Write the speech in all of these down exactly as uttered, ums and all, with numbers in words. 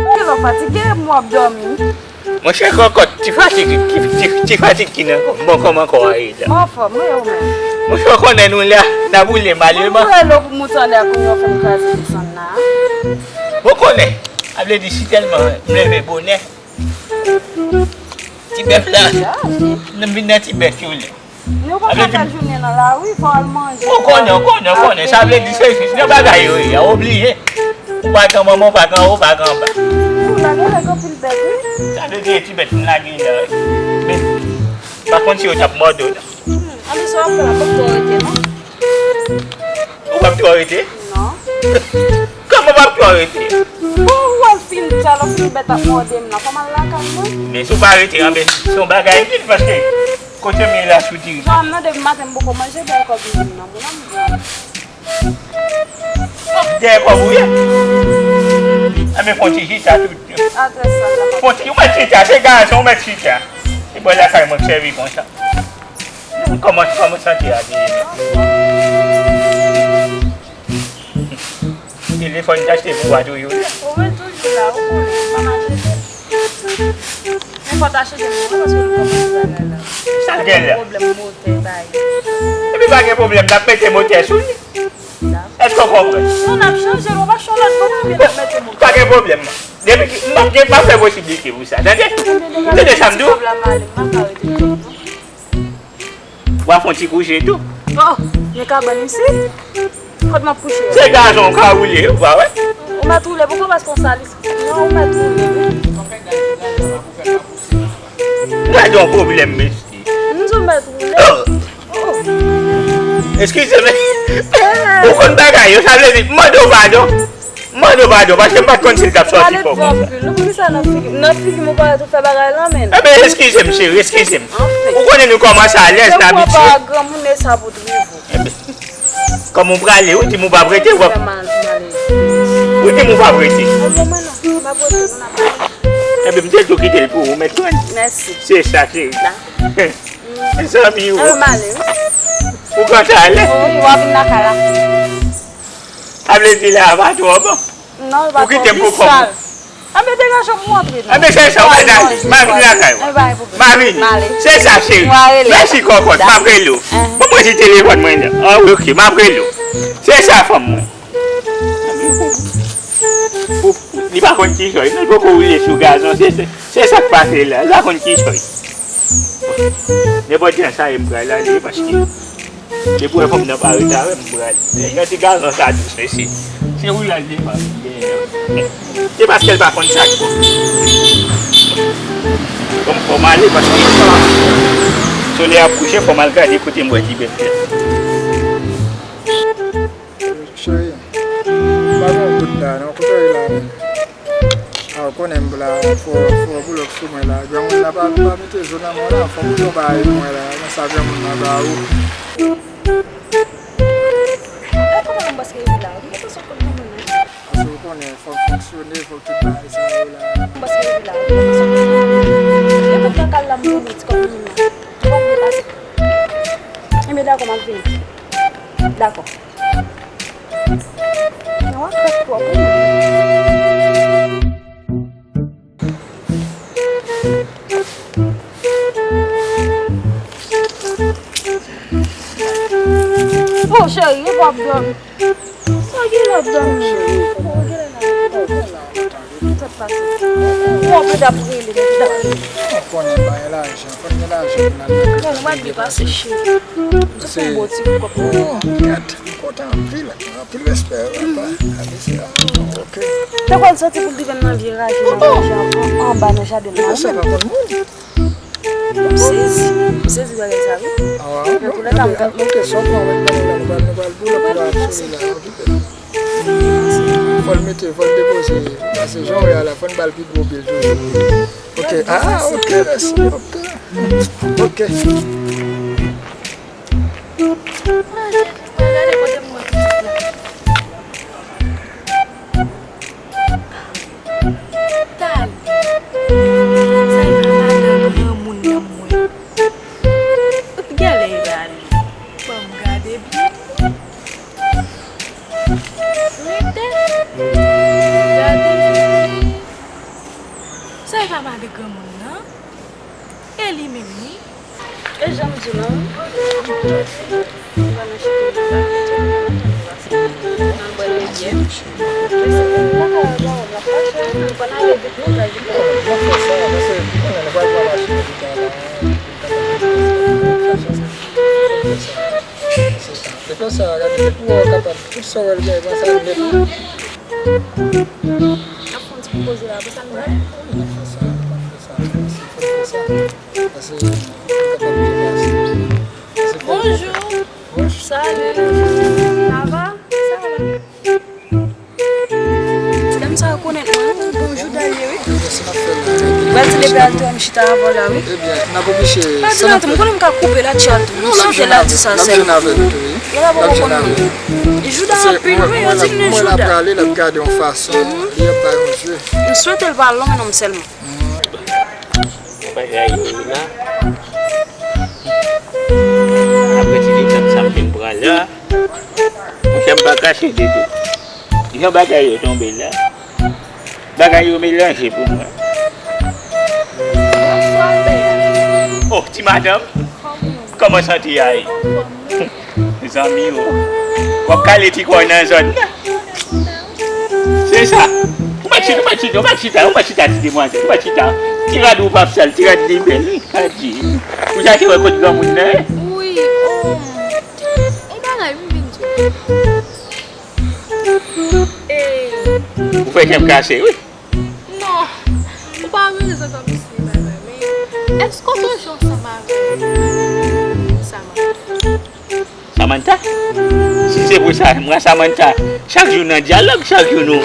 Kilè w fatige, m wè w ap dòmi. Monchè kòkòt, ti fatig, ti, ti, ti fatig ki nan kò m. Bon, kòman kò a ye la? M anfòm, wi, ou menm? Monchè, w konnen nou la, n a boule malèman. Mwen rele w pou m tande a kounye w fin kraze desann la. Ou konnen, a vle di si tèlman m leve bonè, ti bèf la, m vin nan ti bèf yo la. Nou pa ka fè jounen nan lari, fò w al manje. Ou konnen, ou konnen, ou konnen. Sa vle di se jis nan bagay yo ye, ou bliye. Ou pa gen manman, ou pa gen anwo, ou pa gen anba. Ou lage lage anpil bèt, wi. Sa vle di e ti bèt m lage la, wi. Men, pa konn si yo t ap mòde w la. Hmm, anben sa w ap fè la, pap twò rete, non? Ou pap twò rete? Non. Kòman pap twò rete? Bon, ou wè l fin, talè w fin bèt ap mòde m nan. Fò m al lakay mwen. Men si w pa rete, anben, se yon bagay vin, paske kote m ye la sou diri. Jan m nan depi maten m poko manje, bèl kòb m vin nan moun an m pran. Dèyè kòb ou ye? Anben, fon ti chita tout. Adrès sa, la. Fon ti, ou mèt chita, se gazon, ou mèt chita. Se bò lakay mwen k sèvi konsa. Kòman, kòman sante a te ye? Telefòn t achte pou w a toujou la. Ou mwen toujou la, ou konnen, pa mache. Men fò w ta chanje m, paske nou kòmanse bagay la. Sa l gen la? Pwoblèm motè, bay. Epi pa gen pwoblèm, n ap mete motè sou li. Èske w konprann? Non, n ap chanje l, ou pa chanje lòt kote, oubyen n ap mete motè. Pa gen pwoblèm. Depi ki, m ap gen, m ap fè posiblite pou sa. Tande? Tande sa m di w? W a fè yon ti kouche tou. Oh, men kabann isit. Kot m ap kouche a? Se gazon w ka woule, ou pa wè? Ou mèt woule, poukò w pa konsa li? Non, ou mèt woule, wi. Gade yon pwoblèm, mesye. M di w mèt woule. Oh. Oh. Eskize m. Ou konn bagay yo, sa vle di, mande w padon. Mande w padon, paske m pa t konn si l t ap sòti fò konsa. Gade anpil. Nou poukisa nan figi m? Nan figi m ou parèt ou fè bagay la, men. Enben, eskize m, cheri, eskize m. Anfen. Ou konnen nou kòmanse alèz, n abitye. Pran pa granmoun e sa pou t rive. Enben, kòm ou prale, ou di m ou p ap rete, w ap. Fè mal, mal. Ou di m ou p ap rete. Enben, mwen non, m ap rete, nou n ap pale. Enben, m te tou kite l pou ou, mèt pran. Mèsi. Se sa, cheri. Mezanmi, ou. Enben, m ale, wi. Ou konn sa ale? Wi, w a vin lakay la. Sa vle di la a pa twò bon. Non, li pa twò bon, li sal. Anben degaje w pou m antre non. Anben se sa, w pa ta di. M a vin lakay ou. M a vini. Se sa, cheri. Mèsi kòkòt, m ap rele w. Bon, mwen se telefòn mwen nan. Ah, wi, ok, m ap rele w. Se sa, fanm mwen. Ou, li pa konn ki chòy, non, li poko woule sou gazon, se, se, se sa k pase la, li pa konn ki chòy. Nenpòt jan sa ye, m pral ale, paske depi w wè fanm nan pa rete avè m, m pral. Yon ti gazon sa dous, mesye. Se woulaj li pa genyen. Se paske l pa konn sa k bon. Bon, fò m ale, paske solèy ap kouche, fò m al gade kote m wè ti bèf la. Cheri, m pa gen yon goud la non, kote w ye la menm? A, ou konnen m la, fò, fò boulòk sou mwen la. Granmoun la pa, pa mete zo nan men w la, fò m tonbe a mwen la, nan sa granmoun nan ba ou. E kòman m paske epi la, ou mete sou kont granmoun nan. Paske ou konnen, fò m fonksyone, fò tout bagay sa yo la. M paske epi la, ou mete sou kont granmoun nan. E pou nan kal la m vini, ti kòb moun nan. Ou pa vle pase. Enben dakò, m ap vini. Dakò. Nan w ap fè twòp, wi. Oh, cheri, e w ap dòmi. Sa gen lè w ap dòmi, cheri? Sa k pase? Bon, pede ap rele, pede ap rele. Ou konnen m pa gen lajan, fò n gen lajan pou n al nan krèk. Bon, nou pa dwe pase, cheri. M te fè yon bon ti kòb. Oh, gad, m kontan anpil. Anpil respè, papa. Gade sa. Ok. Te kwè l soti pou l rive nan vye raje, nan raje an, anba nan jaden nan. Sa pa konn moun. M sezi. M sezi bagay sa, wi. Nan tou lè ka, m ka. Ok, sa w pran wèt ban nou la, nou pral, nou pral boule, nou pral sou li la, okipe. Fò l mete, fò l depoze. Pase jan w ye a la, fò n ba l pi gwo bil toujou. Ok, ah, ok, mèsi, ok. Ok. Gade kote m wè pitit la. Talè. Sa e pa madan granmoun nan mwen. Gèlè e pa li. Ban m gade byen. Sa pa de granmoun nan. E li menm, wi. E jan m di w lan, wi. Li pa nan chita la. Nan bwè yon byè. Mwen fè sa, paske nou konnen nou pral pran machin nan pita la. Se sa. E fè sa, gade, depi w wè w kapab, tout sa w wè l gen, pran sa l nèt. N ap fè yon ti poze la, apre sa nou ale. Wi, n ap fè sa, n ap fè sa. Se fò n fè sa. Paske nou kapab byen pase. Bonjou. Salut. Ça va? Ça va. Frè m sa rekonèt mwen, wi. Bonjou, Dalie, wi. Pral di Lepe Alto a m chita avè w la, wi. Ebyen, n ap oblije. Pa di l, m konnen m ka koupe la, Tchad. M swete l ap di sa sèlman. Yo la poko konn li. Jouda anpil, wi, yo di m li Jouda. Mwen la prale, l ap gade yon fason, li ap bay yon je. M swete l pa long non m sèlman. Bagay yo la. Apre ti letan sa m fin pran la, monchè, m pa kache de tou. Jan bagay yo tonbe la, bagay yo melanje pou mwen. Oh, ti madanm, kòman sante a ye? Mezanmi o. W ap kale ti kò w nan zòn nan. Se sa. Ou mèt chita, ou mèt chita, ou mèt chita, ou mèt chita, ti demwazèl, ou mèt chita. Ti rad ou p ap sal, ti rad li bèl, wi. Adye. Ou chache wè kot granmoun nan, en? Wi, o. On bagay, wi, m vin di w. E. Ou fè kè m kase, wi. Non, ou pa vle rezon kòmsi bagay, men èske w sonje ansanm avèk Samantha? Samantha? Si se pou sa, mwen Samantha, chak jou nan dyalòg, chak jou nou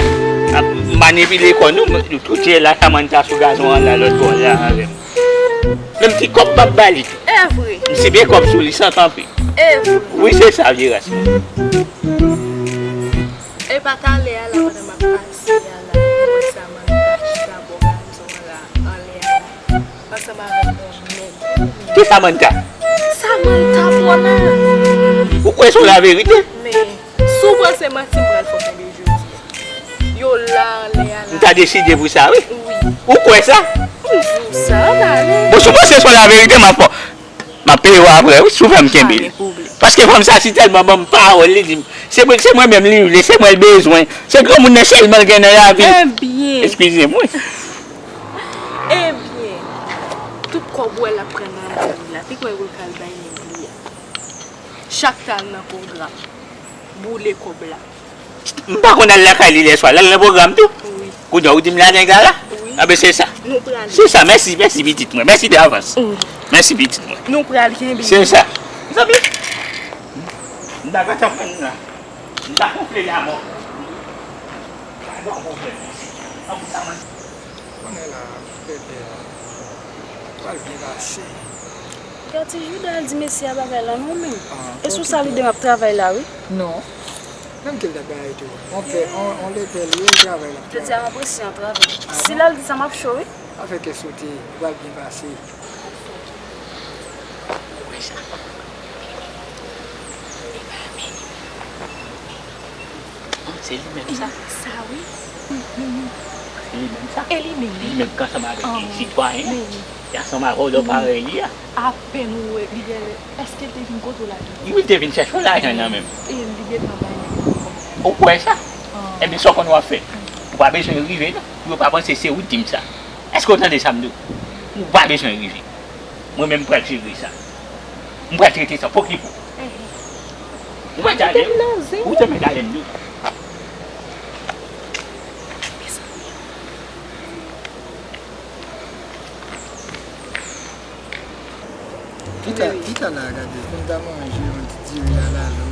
ap manipile kò nou, nou tout jè la Samantha sou gazon an la lòt bò la avè m. Menm ti kòb m ap ba li tou. E vre. M sible kòb sou li san kanpe. E vre. Wi, se sa, vye ras. E pa talè a la, pandan m ap pase a la, mwen wè Samantha chita bò gazon an la, anlè a la, ansanm avèk yon nèg. Ki Samantha? Samantha Pona. Ou kwè se yon laverite? Men, si w panse manti, m pral fè w kenbe jodi a. Yo la anlè a la. M ta deside pou sa, wi. Wi. Ou kwè sa? M di w sa, ann ale. Bon, si w panse se yon laverite, m ap fè w. M ap peye w apre, wi, si w fè m kenbe li. Pa gen pwoblèm. Paske fanm sa, si tèlman ban m pawòl, li di m, se mwen, se mwen menm li vle, se mwen l bezwen. Se granmoun nan sèlman l gen nan lavi l. Ebyen. Eskize m, wi. Ebyen, tout kòb ou wè l ap pran nan men li la, te kwè pou l ka al bay nèg li a. Chak ta al nan pwogram, boule kòb la. M pa konn al lakay li lèswa. L al nan pwogram tou? Wi. Kounye a ou di m la nèg la la? Wi. Anben se sa. Nou prale. Se sa, mèsi, mèsi pitit mwen. Mèsi davans. Wi. Mèsi pitit mwen. Nou pral kenbe. Se sa. Zanmi, m ta gentan pran la. M ta konfle li a mò. Pa gen pwoblèm, mèsi. An pou sa mwen. Konnen la, Pèpè a pral byen pase. Gad ti Jouda al di mesye a bagay la non menm. E sou sa lide m ap travay la wi. Non. Menm ke l t ap bay tou. On pè, on, on lepè li ye, travay l ap travay. Jodi a m ap resi an travay. Si l al di sa m ap cho wi. Avèk kè sote, li pral byen pase. Ou wè sa? E pa Amelie. Se li menm sa. Sa wi. Se li menm sa. E li menm. Li menm ki ansanm avèk sitwayen an. Li ansanm avè w lè w parèy li a. Apèn ou wè li genlè. Èske l te vin kote w la tou? Wi, l te vin chèche w lajan nan men m. E li gentan bay nèg la ankò. Ou kwè sa? Ebyen sa w konn w ap fè. Ou pa bezwen rive non. Pou yo pa panse se ou ki di m sa. Èske w tande sa m di w? Ou pa bezwen rive. Mwen menm m pral jere sa. M pral trete sa pou ki pou. Ou mèt ale wi. Ou te mèt ale m di w. Pita, pita la gade, pou n ta manje yon ti diri a lalo,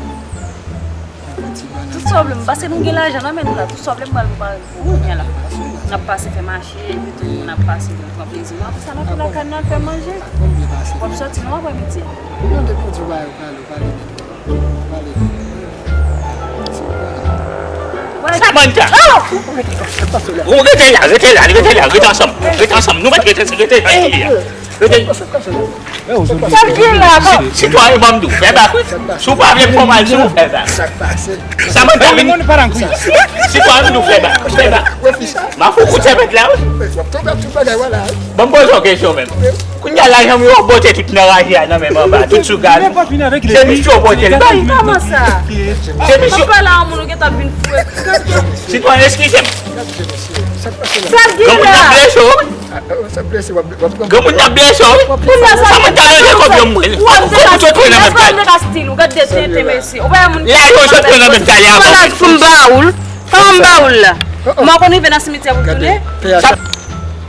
yon ti bannann. Tout sa w vle m, paske nou gen lajan nan men nou la, tout sa w vle m pral prepare pou ou kounye a la. N ap pase fè mache, epi tou moun ap pase vin pran plezi nou. Apre sa, n ap vin lakay nou al fè manje. W ap sòti non apre midi a. Non, depi w di w pa yo pale, w pale nèt. Samantha! Ou rete la, rete la, rete la, rete ansanm. Rete ansanm. Nou mèt rete, rete nan kay li a. Rete. Sa l gen la ankò? Sitwayen ban m di w, fè bak wi. Si w pa vle m fè w mal, si w fè bak. Samantha vin. Sitwayen ban m di w, fè bak, fè bak. M a fè w Kout sèpèt la, wi. W ap tonbe ak tout bagay, wala. Ban m poze w kesyon menm. Kounye a, lajan m yo bote tout nan raje a, nan menm anba, tout sou gaz. Se misye yo pote l bay. Kòman sa? Se misye. Mwen pale a yon moun ou gentan vin fou. Sitwayen, eskize m. Sa k gen la? Granmoun nan blese w, wi. Granmoun nan blese w, wi. Sa mwen ta ranje kòb yo mwen. Ou ap te ka stil, ou ap te ka stil, ou gade de tenten, mesye. Ou pa moun ki la yo sot nan menm talè avan. Pou m ba ou l. Kòman m ba ou l la? M a konn rive nan simityè pou tounen.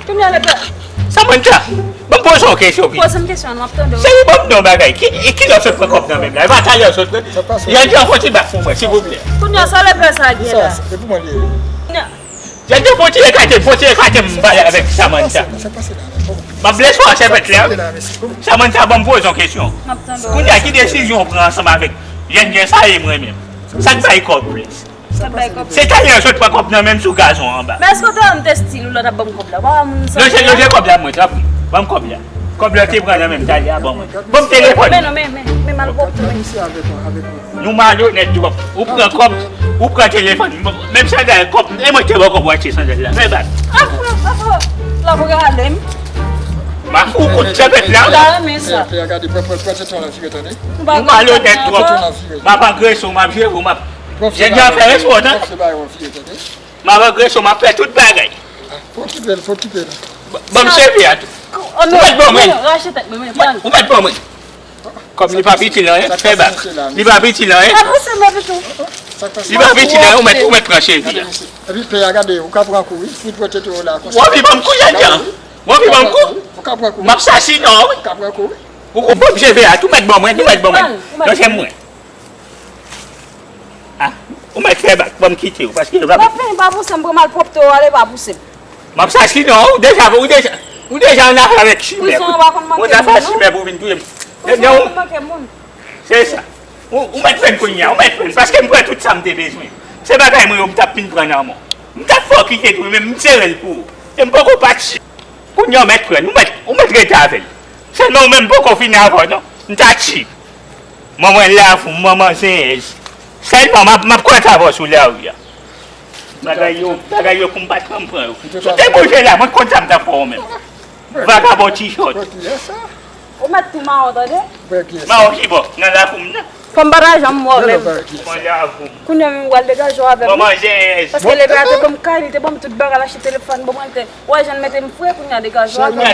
Kounye a, lè pè. Samantha, ban m poze w kesyon, wi. Poze m kesyon, nou ap tande w. Cheri, ban m di w yon bagay. Ki, ki lè w sot pran kòb nan men m la? E pa talè w sot pran. Yè, di an fon ti bak pou mwen, silvouplè. Kounye a, sa lè pè sa gen la? Yè, di an fon ti ekate, fon ti ekate, m pale avèk Samantha. M ap blese w a sèpèt la. Samantha, ban m poze w kesyon. M ap tande w. Kounye a, ki desizyon w pran ansanm avèk jèn jan sa ye mwen menm? Sa k bay kòb plis? Se talè yo sot pran kòb nan men m sou gazon anba. Men èske w te wè m te stil ou lè w t ap ban m kòb la? Ou pa wè moun sa. Lonje, lonje kòb la mwen, tanpri. Ban m kòb la. Kòb la w te pran nan men m talè a, ban mwen. Ban m telefòn. Men non, men, men, men malpwòpte, men. Nou malonèt twòp. Ou pran kòb, ou pran telefòn. Menm sandal kòb, e mwen te ba w kòb ou achte sandal la. Fè bak. Apa, apa, la pou rale m. Ma fou kout sèpèt la. Ou ta renmen sa. Nou malonèt twòp. M ap agrese w, m ap jere w, m ap Jènjan fè respè w, tande. M ap agrese w, m ap fè tout bagay. Fò kipe l, fò kipe l. Ban m seve a tou. Ou mèt ban mwen. Ou mèt ban mwen. Kòm li pa piti nan, en, fè bak. Li pa piti nan, en. Li pa piti nan, ou mèt, ou mèt pran seve a. Epi pè a gade, ou ka pran kou, wi. Si pote tou la konsa. W anvi ban m kou, Jènjan? W anvi ban m kou? Ou ka pran kou. M ap sasinen w, wi. Ou ka pran kou, wi. Ou, ou ban m seve a tou, ou mèt ban mwen, ou mèt ban mwen. Nan sèm mwen. Ah, ou mèt fè bak, ban m kite w, paske yo pa. M ap fini pa pouse m, pran malpwòpte w ale pa pouse m. M ap sasinen w, ou deja, ou deja, ou deja annafè avèk chimè. Prizon an pa konn manke moun, non. Ou annafè chimè pou vin touye m. Prizon an pa konn manke moun. Se sa. Ou, ou mèt fè n kounye a, ou mèt fè n, paske m pran tout sa m te bezwen. Se bagay mwen yo m t ap fin pran nan men w. M t ap fè w kite tou, men m sere l pou ou. E m poko pati. Kounye a ou mèt pran l, ou mèt, ou mèt rete avè l. Sèlman ou menm m poko fini avè w non. M ta tchip. Manman lavou, manman zenyèz. Sèlman m ap, m ap konn avè w sou lari a. Bagay yo, bagay yo pou m pa t janm pran yo. Si w te bouje la, mwen t konn sa m t ap fè w menm. Vagabon ti chòt. Ou mèt tou mawon, tande? Mawon ki bò? Nan lakou m nan. Fò m pa ta janm wè w menm. Kounye a menm w al degaje w avè m. Paske lepè a te ban m kay, li te ban m tout bagay, l achte telefòn, bon, mwen te, w wè jan l mete m fre, kounye a degaje w avè m. Menm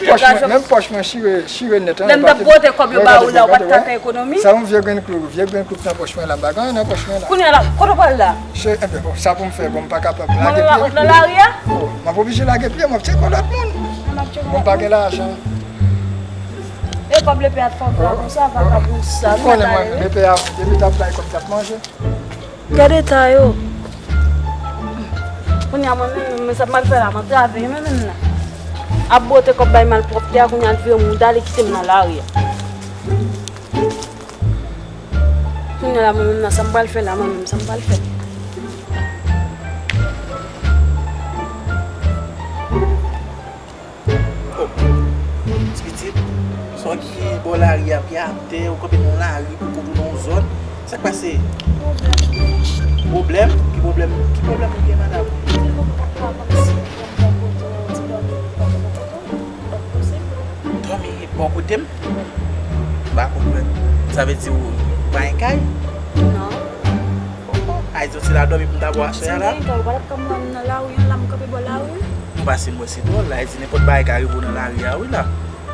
pòch mwen, menm pòch mwen chire, chire nèt. Lè m t ap bwote kòb yo ba ou la, ou pa t ka fè ekonomi. Sa yon vye grenn klou, vye grenn klou k nan pòch mwen la, m pa gen anyen nan pòch mwen la. Kounye a la, kote w pral la? Cheri, enben, bon, sa pou m fè, bon, m pa kapab lage pye. Mwen menm ap ret nan lari a? Oh, m ap oblije lage pye, m ap tcheke yon lòt moun. Bon, m pa gen lajan. E kòb lepè a t fè w pran konsa, vagabon sal. Ou konnen mwen, lepè a, depi t ap bay kòb, t ap manje. Gade eta yo. Kounye a mwen menm, men sa m al fè la, m antrave, men menm nan. Ap bwote kòb bay malpwòpte a, kounye a l vire mouda, li kite m nan lari a. Kounye a la, mwen menm nan, sa m pral fè la, mwen menm, sa m pral fè. Oh, ti pitit, sa w ki bò lari a, pye atè, ou kanpe nan lari pou kote w nan yon zòn. Sa k pase? Pwoblèm? Ki pwoblèm? Ki pwoblèm ou gen, madanm? Dòmi bò kote m? M pa konprann. Sa vle di ou pa gen kay? Non. Oh, oh. Ayiti, se la dòmi pou m ta bò aswè a la? Si m te gen kay, ou pa t ap ka wè m nan lari an la, m kanpe bò lari. Ou pa si m wè se dwòl, Ayiti, nenpòt bagay ka rive w nan lari a, wi la.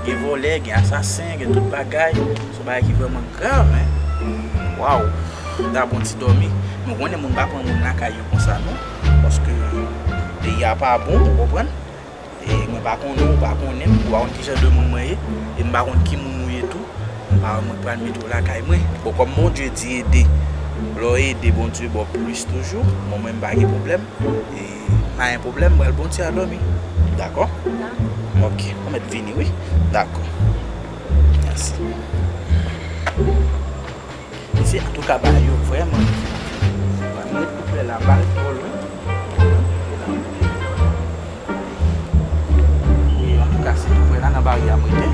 Gen vòlè, gen asasen, gen tout bagay. Se yon bagay ki vrèman grav, en. Waw. M ta bon ti dòmi. Men w konnen moun pa pran moun lakay yo konsa, non. Paske peyi a pa bon, ou konprann? E mwen pa konnen w, ou pa konnen m, ou pa konn kijan de moun mwen ye, e m pa konn ki moun ou ye tou. M pa wè mwen pral mete w lakay mwen. Bon, kòm Bondye di ede, lè w ede, Bondye ba w plis toujou. Bon, mwen, m pa gen pwoblèm. E pa gen pwoblèm, m pral ba w yon ti adòmi. Dakò? Dakò. Ok, ou mèt vini, wi. Dakò. Mèsi. Mesye, antouka, bagay yo vrèman. Mwen ret tou prè la, m pa ret twò lwen. Wi, antouka, se tou prè la, nan baryè a, mwen te.